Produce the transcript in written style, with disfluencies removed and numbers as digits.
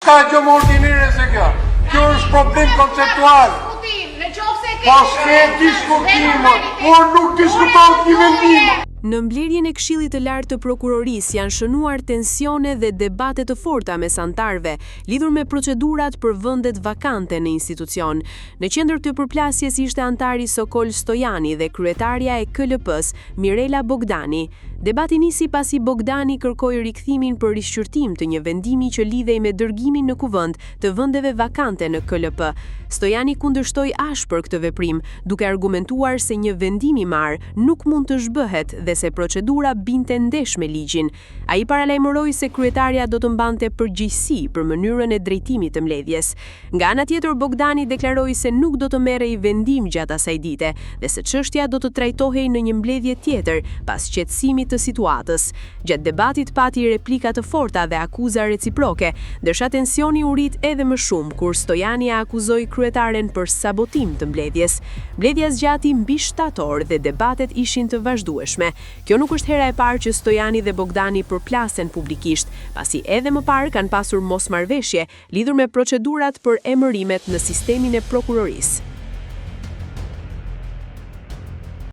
S'ka gjë më ordinere se kjo. Kjo është problem konceptual. Po s'ke diskutim, por nuk diskutohet një vendim. Në mbledhjen e Këshillit të Lartë të Prokurorisë janë shënuar tensione dhe debate të forta mes anëtarëve, lidhur me procedurat për vendet vakante në institucion. Në qendër të përplasjes ishte anëtari Sokol Stojani dhe kryetarja e KLP-së, Mirela Bogdani. Debati nisi pasi Bogdani kërkoi rikthimin për rishqyrtim të një vendimi që lidhej me dërgimin në Kuvend të vendeve vakante në KLP. Stojani kundërshtoi ashpër këtë veprim, duke argumentuar se një vendim i marrë nuk mund të zhbëhet dhe se procedura binte ndesh me ligjin. Ai paralajmëroi se kryetarja do të mbante përgjegjësi për mënyrën e drejtimit të mbledhjes. Nga ana tjetër, Bogdani deklaroi se nuk do të merrej vendim gjatë asaj dite dhe se çështja do të trajtohej në një mbledhje tjetër, pas qetësimit të situatës. Gjatë debatit pati replika të forta dhe akuza reciproke, ndërsa tensioni u rrit edhe më shumë kur Stojani e akuzoi kryetaren për sabotim të mbledhjes. Mbledhja zgjati mbi shtatë orë dhe debatet ishin të vazhdueshme. Kjo nuk është hera e parë që Stojani dhe Bogdani përplasen publikisht, pasi edhe më parë kanë pasur mosmarrëveshje lidhur me procedurat për emërimet në sistemin e prokurorisë.